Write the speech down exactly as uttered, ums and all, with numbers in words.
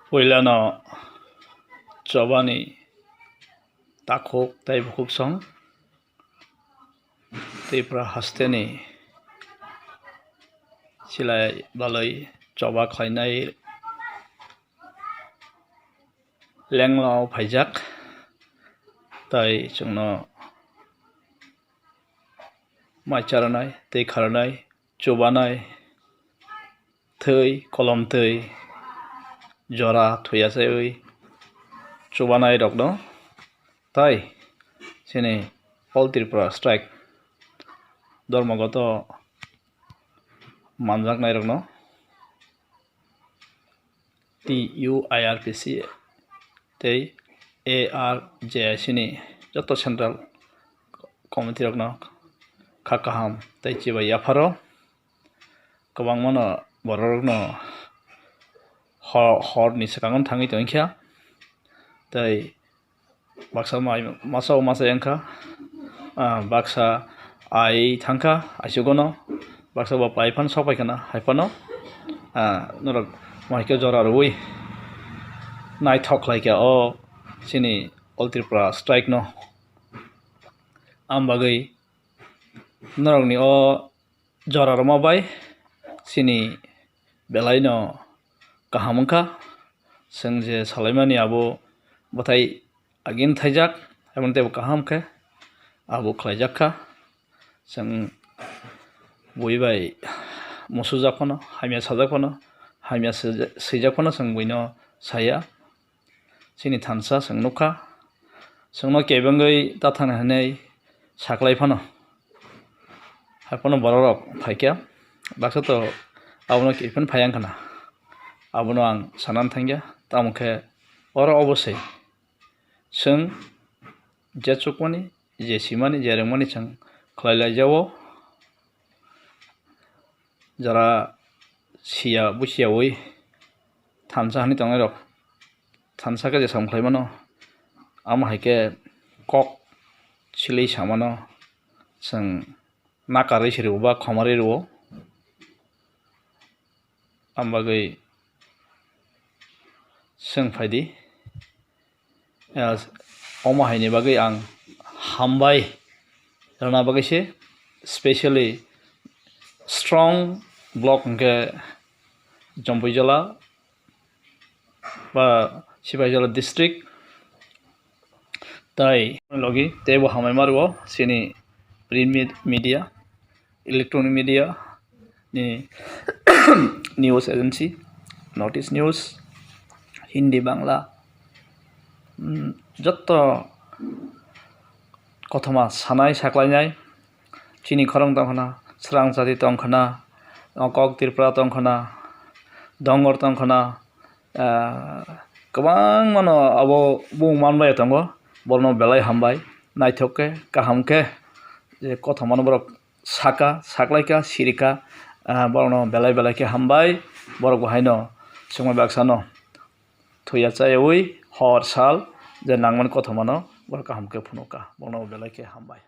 Puilano chobani takhuk tei bukhuksong Tripura hasteni silai balai choba khlainai lenglo phaijak, tei chwngno mai charanai, tei kharanai, chubanai, thwi, kolom thwi, jora thuya chaiwi chubanai rokno, tei chini All Tripura Strike Dharmagoto manjaknai rokno T U I R P C tei A R J I C ni joto central committee rokno kha kaham tei chibai yapharo. Kwbangmano bororokno ho-, horni swkango thangwi tongkha tei baksa mai masa o masa wngkha, ah, baksa ai thangkha, aisugono baksa bo pai phano sok pai khana, hai phano, ah, norok mohai khe jora rwui naithok khlai kha o chini All Tripura Strike no. Am bagwi norokni o jora rwma bai chini belai no kaham wngkha. Chwng je salaimani abo bwthai agini thaijak, aboni teibo kaham khe abo khlaijak kha. Chwng bui bai musujak phano, hamya sajak phano, hamya swijak phano chwng buino saya. Chini thansa chwng nukha, chwngno kebengwi ta thangna hinwi saklai phano. Hai phano bororok phaikha, baksa to abono kebeng phai wngkhana, abono ang sanani thangya, tamo khe oro obosai chwng je chukmani, je simani, je rwngmani chwng khlai lai jao. Jora siya busiyaui thansa hinwi tongnai rok thansa khe je sam khlai mano, amo hai khe kok silei samano chwng nakarwi se rwo ba khomarwi rwo. Am bagwi chwng phaidi. Ah, omo haini bagwi ang hambai rwna bagwi se, specially strong block hwnkhe Jampuijala ba Sipaijala district, tai logi teibo hambai ma rwo chini print med-, media, electronic media ni news agency, North East News, Hindi, Bangla, mm, jotto kothoma sanai saklainai, chini khorang tongkhana, srang jati tongkhana, Kok Tripura tongkhana, Dongor tongkhana, ah, kwbangmano abo bung manbai tongo, borokno belai hambai, naithok khe, kaham khe, je kothomano borok saka, saklaika, sirika, ah, borokno belai belai khe hambai, borok bo haino chwngno baksano thuya chayaui hor sal je nangmani kothomano borok kaham khe phunukha, borokno belai khe hambai.